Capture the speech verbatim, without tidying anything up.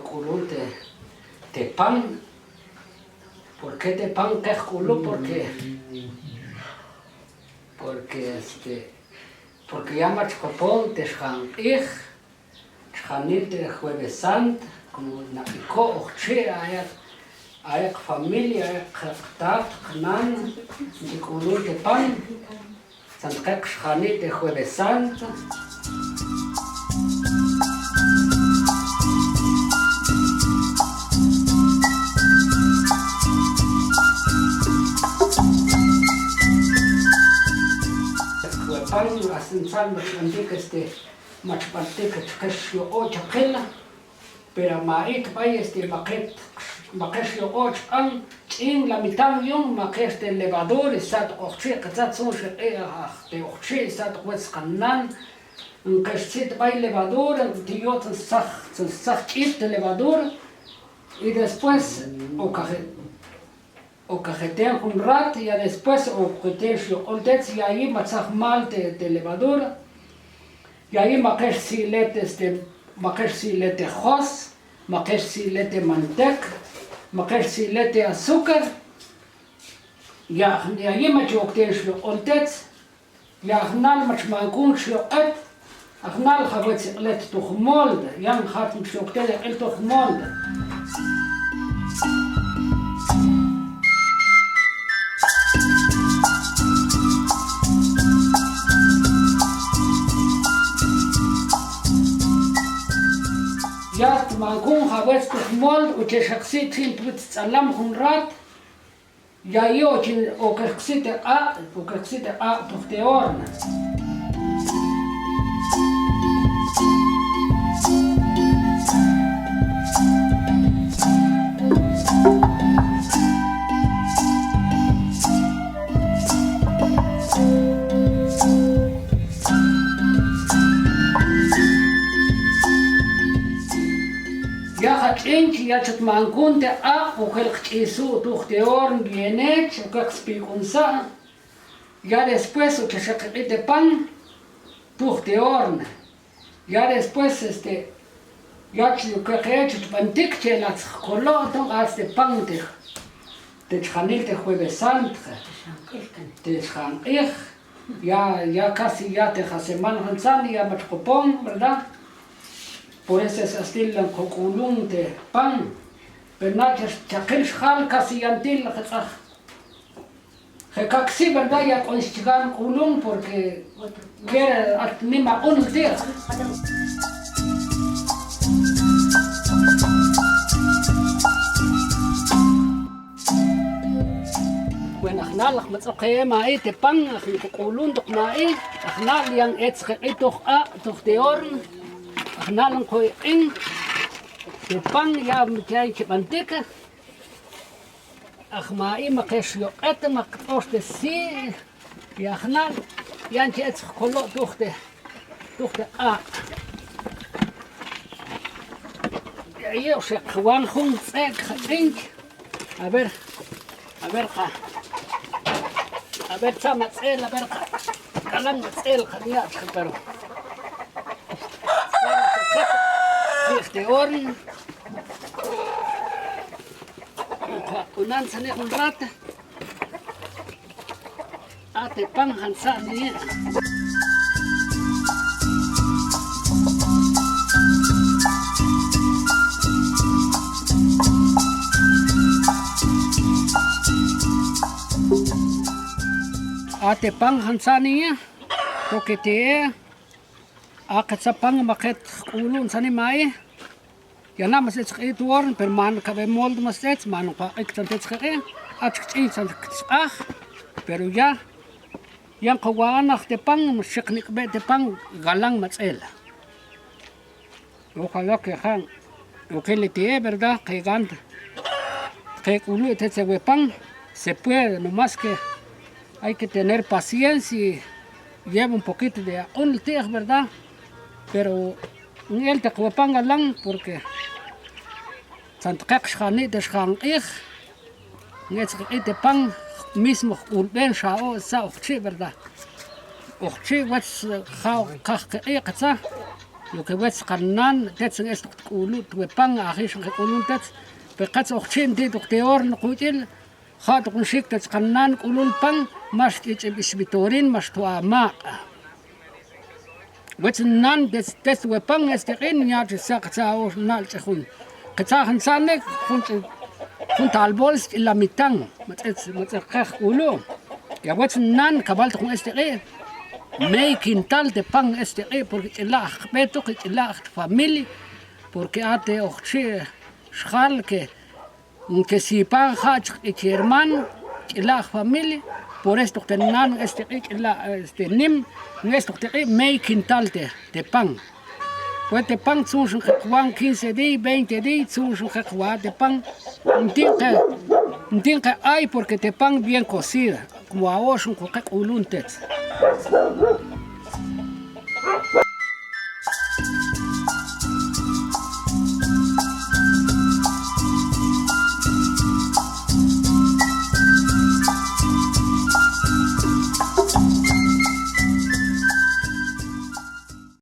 K'ulun te, te pan. ¿Por qué te pan qe jk'ulu? Porque, porque, este, porque ya mach qopon te xjan q'ij, xjanil te Jueves Sant, como naq'iko' ojtxi', a ek', a ek' familia, a ek' qtat, qnan, chi k'ulun te pan. Xan txeq xjani' te Jueves Sant. Jueves Santo, asin san mach bantik, este, mach bantik, txeq xyoq'o' chaqil. Pero ma i tb'ay, este, ma qe, ma qe xyoq'o' ch'an, ch'in la mitad yu'un, ma qe, este, levadura, satq ojtxi', qetzat tzun xeq'i' aj te ojtxi', satq wetz qannan, nqe xtzi' tb'ay levadura, ti' yo'tan stzaj, stzaj ch'it te levadura, y después, okaje. Okajeten jun rat, ya después okajeten xyoq'ol tetz, ya ayi ma tzaj mal te, te levadura. Ya ayi ma qe xtzi'let, este, ma qe xtzi'let te jos, ma qe xtzi'let te mantek, ma qe xtzi'let te azúcar. Ya, ya ayi mach okajeten xyoq'ol tetz. Ya jnal mach mankun xyoq'et, a jnal jawetz iq'let tuj molde, yan jat mach okajten iq'il tuj molde. Ya mankun jawetz tuj molde, uche xeqsi' txin twitz tz'alam jun rat. Ya ayi ochin, okex qsi' te q'a', okex qsi' te q'a' tuj te horno. Ya jach'in chi ya chut mankun te q'a', okel qch'isu' tuj te horno bienet, okel qspik'unsa'. Ya después oche xeqeq'i' te pan tuj te horno. Ya después, este, ya chi okeqe' chut bantik che la tzkolo', ton ats te pan te, te chjanil te Jueves Sant, te chjan q'ij. Ya, ya casi ya te ja semana jantzan ya mach qopon, ¿verdad? Por eso es astil lan qok'ulun te pan. Pero na' chaqil xjal casi yantil la jatz'aj. Je kak' si, ¿verdad? Ya k'un xchikan k'ulun porque quiere at mima k'un ti'. Bueno, a jnal, aj mats'oke ma'i te pan, aj k'ulun tok ma'i, a jnal, yan etz jeq'i' tuj q'a', tuj te horno, a jnal, nqo iq'in te pan, ya, ya chi bantik. Aj ma'i ma qe xyoq'et, ma qt'ox te si', ya jnal, yan chi etz jkolo' tuj te, tuj te q'a'. Ya, ya, xeqwan jun tz'e' kjaq'in. A ver, a ver, qa. A ver, tza matz'el, a ver, qa. Kalan matz'el, qa, ya, pero. Este horno. K'unan sani jun rat. A te pan jantza' ni. A te pan jantza' ni. Porque te a qetza pan ma qet jk'ulun sani ma'i. Ya na' mas etz jq'i' tu horno, pero man kab'e molde mas etz, man qwaq'ik txan tetz jq'i', hach kch'in txan kch'aj, pero ya, yan qawa'an aj te pan, mas xi qnik'b'e te pan, galan matz'el. Ojalá que ja', okel ti'e, ¿verdad? Qe gan, qe k'ulu' tetz ewe pan, se puede, no más que hay que tener paciencia y lleva un poquito de aq'unel ti'ej, ¿verdad? Pero nel teq we pan galan, porque txan teqeq xjani' te xjan q'ij, nel teqeq te pan mismo jk'ulb'en xa'o, tza ojtxi', ¿verdad? Ojtxi' wetz ja' kaj qeq'i' qetza. Lo que wetz qannan tetz, es tok tk'ulu' te pan, aji xon ke k'ulun tetz. Pe kats ojtxi' nti' tok te horno kuch'il, ja' tok nxik tetz qannan k'ulun pan, max tch'ich'ib sbitorin, max to' a maq'. Wetz nnan tetz, tetz we pan, este k'in, ya txi saq tsa' ox nal ch'ijun. Ke tsa' jun tsane, jun talbol sch'il la mitan, ma tz'etz, ma tz'etz kej k'ulu'. Ya wetz nnan, kabal tok jun este k'i, mey quintal te pan este k'i, porque ch'ila' jk'bey tok, ch'ila' jfamilia, porque a te ojtxi' xjal que, que sipan ja' chik k'i cherman, ch'ila' jfamilia, por eso tok te nnan este k'i ch'ila', este nim, es tok te k'i mey quintal te, te pan. Pues te pan tzunx nqeq wan quince dias, veinte dias, tzunx nqeq wa te pan. Nti' nqe, nti' nqe ay porque te pan bien cocida, como a o'x nqeq k'ulun tetz.